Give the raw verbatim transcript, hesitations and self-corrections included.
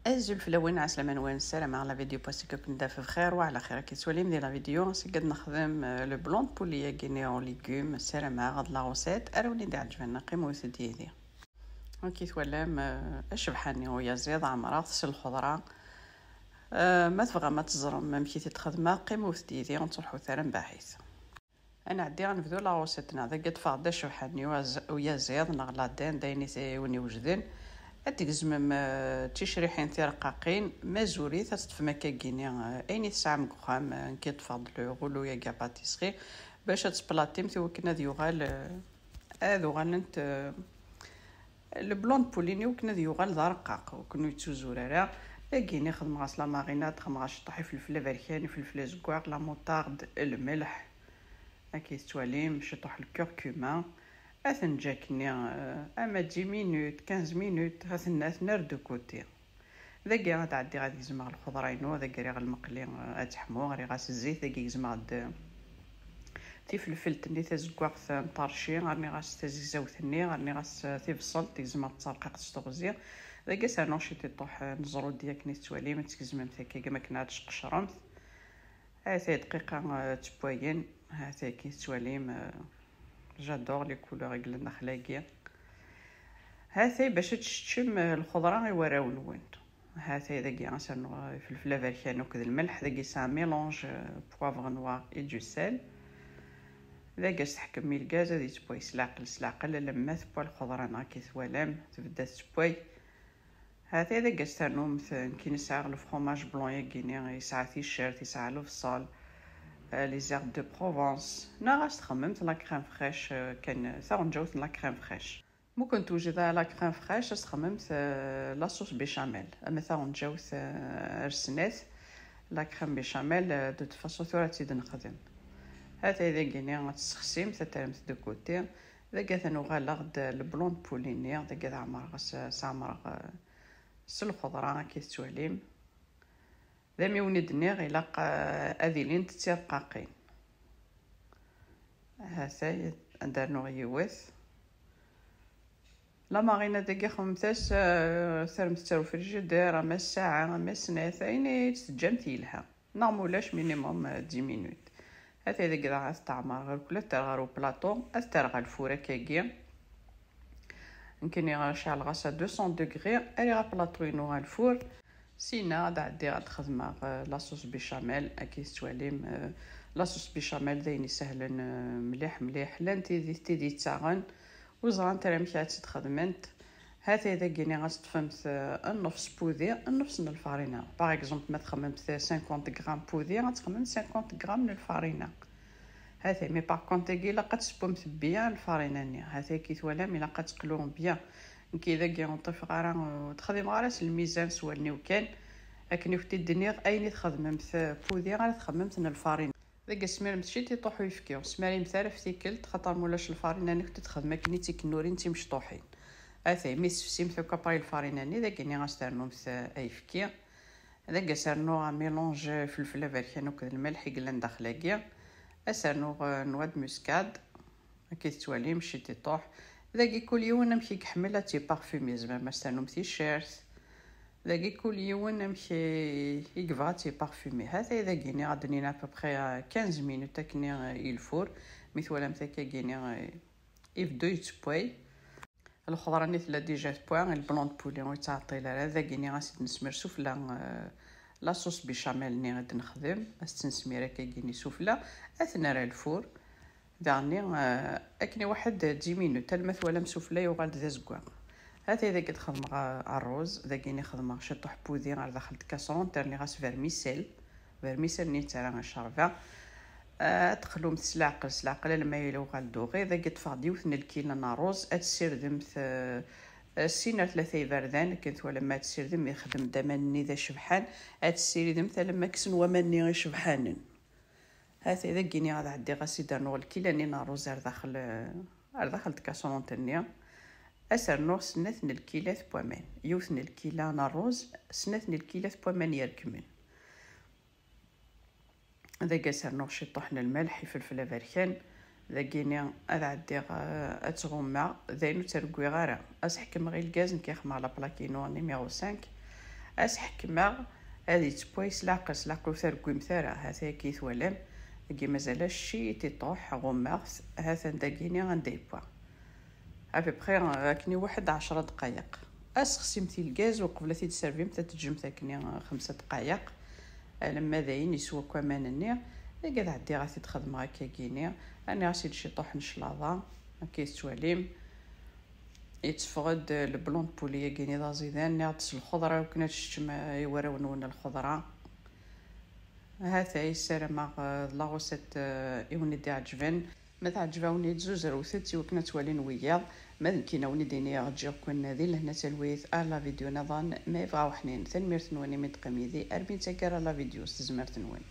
Azul fell-awen, ɛeslama-nwen, ssarameɣ la vidéo passée-k akk-n-d-af bxir wa ɛla xir. Akka tettwalim di la vidéo, seg ad nexdem, euh, le blanc de poulet-agi-nni en légumes, ssarameɣ ad la recette ara wen-d-iɛeǧben, qqimet yid-i. Akka twalam, euh, acebḥa-nni uyaziḍ, ɛemreɣ-t s lxeḍra. Euh, ma tebɣam ad teẓrem amek i t-id-xedmeɣ, qqimet yid-i, ur ttruḥut ara mbaɛid. Ad nɛeddi ad nebdu la recette-nneɣ. Dagi ad ṭṭfeɣ-d acebḥa-nni uyaziḍ neɣ la dinde, d ayen i wen-iwejden. Ad tgezmem, eh, d ticriḥin tireqqaqin, ma zurit ad teṭṭfem akkagi-nni, eh, ayen i tesɛam deg uxxam, eh, nekk ṭṭfeɣ-d le rouleau-agi à pâtisserie, bac ad teplatim i wakken ad yuɣal, eh, ad uɣalent, eh, le blanc de poulet-nni i wakken ad yuɣal d areqqaq, wakken ur yettuzur ara. Dagi-nni xedmeɣ-as la marinade, xedmeɣ-as ciṭṭaḥ ifelfel aberkan, ifelfel azeggaɣ, la moutarde, lmelḥ. Akka i tettwalim, ciṭuḥ lkurkuma. Ad ten-ǧǧ akkenni, euh, ama dix minutes, quinze minutes, ad ten-, ad ten-nerr de côté. Dagi ad ɛeddiɣ ad gezmeɣ lxeḍra-inu, dagi rriɣ lmeqli, euh, ad teḥmu, rriɣ-as zzit, dagi gezmeɣ-d, euh, tifelfelt-nni tazeggaɣt n ṭerci, rniɣ-as tazegzawt-nni, rniɣ-as, euh, tibṣelt, gezmeɣ-tt terqiqt s teɣzi. Dagi ad s-rnuɣ ciṭuḥ, euh, n ẓrudi akken i tettwalim, ad tgezmemt akka, am akken ad tqecremt. Hatay dqiqa, euh, d tewwayin. Hatay ki tettwalim, euh, j'adore les couleurs i yellan daxel-agi. Hatay bac ad teččem, euh, lxeḍra i warraw-nwen. Hatay dagi ad s-rnuɣ, euh, ifelfel aberkan akked lmelḥ. Dagi c'est un mélange, euh, poivre noir et du sel. Dagi ad s-teḥkem i lgaz, ad yettewway s leɛqel, s leɛqel, alamma tewwa lxeḍra-nneɣ ki twalam, tebda tettewway. Hatay dagi ad s-ternumt, nekk nesɛa le fromage blanc-agi-nni, yesɛa ticcert, yesɛa lebṣel, euh, les herbes de Provence. Neɣ ad s-txedmemt la crème fraîche, euh, kan taɣenǧawt n la crème fraîche. Ma ur kent-tewjid ara la crème fraîche, ad s-txedmemt, euh, la sauce béchamel. Ama taɣenǧawt, euh, ar snat, la crème béchamel, euh, de toute façon tura ad tt-id-nexdem. Hatay dagi-nni ad tt-tessexsimt, ad terremt de côté. Dagi atan uɣaleɣ-d le blanc de poulet-nni, dagi ad ɛemreɣ, s-, s-ɛemreɣ, euh, s lxeḍra, akka i tettwalim. D amiwen i d-nniɣ, ilaq, euh, ad ilint d tirqaqin. Hatay, ad d-rnuɣ yiwet. La marinade-agi xedmemt-as, euh, terremt-tt ar ufrijider, ama ssaɛa, ama snat, ayen i tt-teǧǧamt yelha. Neɣ ma ulac minimum, euh, dix minutes. Hatay dagi daɣ ad t-teɛmer ɣer kul, ad t-terr ɣer uplaṭu, ad t-terr ɣer lfur akkagi. Nekkini ceɛleɣ-as à deux cents degrés, rriɣ aplaṭu-inu ɣer lfur. Sina ad ɛeddiɣ ad xedmeɣ, euh, la sauce béchamel, akka i tettwalim, euh, la sauce béchamel d ayen isehlen, euh, mliḥ, mliḥ. Llant tid, tid yettaɣen, ur ẓrant ara amek ad tt-id-xedment. Hatay dagini ad teṭṭfemt, euh, nnefs pudi, nnefs n lfarina. Par exemple, ma txemmemt cinquante grammes pudi, ad txemmemt cinquante grammes n lfarina. Hatay, mais par contre, dagi ilaq ad tessewwemt bien lfarina-nni. Hatay, ki twalam, ilaq ad teqlu bien. Nekki dagi ur ṭṭifeɣ ara, ur ttxeddimeɣ ara s lmizan s wallen-iw kan. Akken i kent-id-nniɣ, ayen i txedmemt, euh, pudi ara txedmemt n lfarina. Dagi smirem ciṭuḥ uyefki, ur smarim ara ɣef tikkelt, xaṭer ma ulac lfarina-nni, kent-id-txedmem akken i d tikennurin d timecṭuḥin. Hatay, mi tessefsimt akk après lfarina-nni, dagini ad s-ternumt, euh, ayefki. Dagi ad s-rnuɣ mélange ifelfel aberkan akked lmelḥ i yellan daxel-agi. Ad s-rnuɣ, euh, noix de muscade. Akka i tettwalim, ciṭuḥ. Dagi kul yiwen amek i iḥemmel ad tt-iparfumi, tzemrem ad s-ternum ticcert. Dagi kul yiwen amek i, i yebɣa ad tt-iparfumi. Hatay dagini ad d-nini à peu près, euh, quinze minutes akken i, i lfur. Mi twalamt akkagini, euh, ibeddu yettewway. Lxeḍra-nni tella déjà tewwa, le blanc de poulet ur yettɛeṭṭil ara. Dagini ad s-id-nesmir sufella, euh, la sauce béchamel-nni i d-nexdem. Ad s-tt-nesmir akkagini sufella. Ad t-nerr ɣer lfur. Daɣni, euh, akken i waḥed dix minutes, alma twalam sufella yuɣal-d d azeggaɣ. Hatay dagi ad xedmeɣ, euh, rruz. Dagini xedmeɣ ciṭuḥ pudi ɣer daxel n tkaṣrunt, rniɣ-as vermicelle. Vermicelle-nni yettarra ccerba. Ad teqlumt s leɛqel, s leɛqel, alamma yella uɣal d uɣiḍ. Dagi ṭṭfeɣ-d yiwet n lkila n rruz. Ad tessirdemt, eh, sin ar tlata iberdan, akken twalam ma ad tessirdem, ixdem-d aman-nni d acebḥan. Ad tessiridemt alamma kksen waman-nni icebḥanen. Hatay dagini ad ɛeddiɣ ad s-id-rnuɣ lkila-nni n rruz ar daxel, eh, ar daxel tkaṣrunt-nni. Ad s-rnuɣ snat n lkilat n waman. Yiwet n lkila n rruz, snat n lkilat n waman yerkmen. Dagi ad s-rnuɣ ciṭuḥ n lmelḥ, ifelfel aberkan. Dagini ad ɛeddiɣ, eh, ad tt-ɣummeɣ, d ayen ur ttrewwiɣ ara. Ad s-ḥekmeɣ i lgaz, nekk xedmeɣ la plaque-inu numéro cinq. Ad s-ḥekmeɣ ad yettewway s leɛqel, s leɛqel ur tergwimt ara. Hata akka i twalam, dagi mazal ciṭ iṭuḥ, ɣummeɣ-t, hatan dagini anda yewwa. À peu près akken i waḥed ɛecra dqayeq. Ad sexsimt i lgaz uqbel ad t-id-servimt, ad teǧǧemt akken i xemsa dqayeq. Alamma d ayen yeswa akk aman-nni, dagi ad ɛeddiɣ ad t-id-xedmeɣ akka gini. Rniɣ-as-id ciṭuḥ n cclaḍa, akka i tettwalim. Yetteffeɣ-d le blanc de poulet-agi-ni d aẓidan, nniɣ-d s lxeḍra akken ad teččem i warraw-nwen lxeḍra. Hata, ssarameɣ d la recette i wen-id-iɛeǧben. Ma teɛǧeb-awen-id, zuzrewt-tt i wakken ad twalin wiyaḍ. Ma d nekkini ad wen-id-iniɣ ǧǧiɣ-ken di lehna talwit ar la vidéo niḍen ma yebɣa uḥnin. Tanemmirt-nwen imi d-teqqim yid-i armi d taggara la vidéo s tezmert-nwen.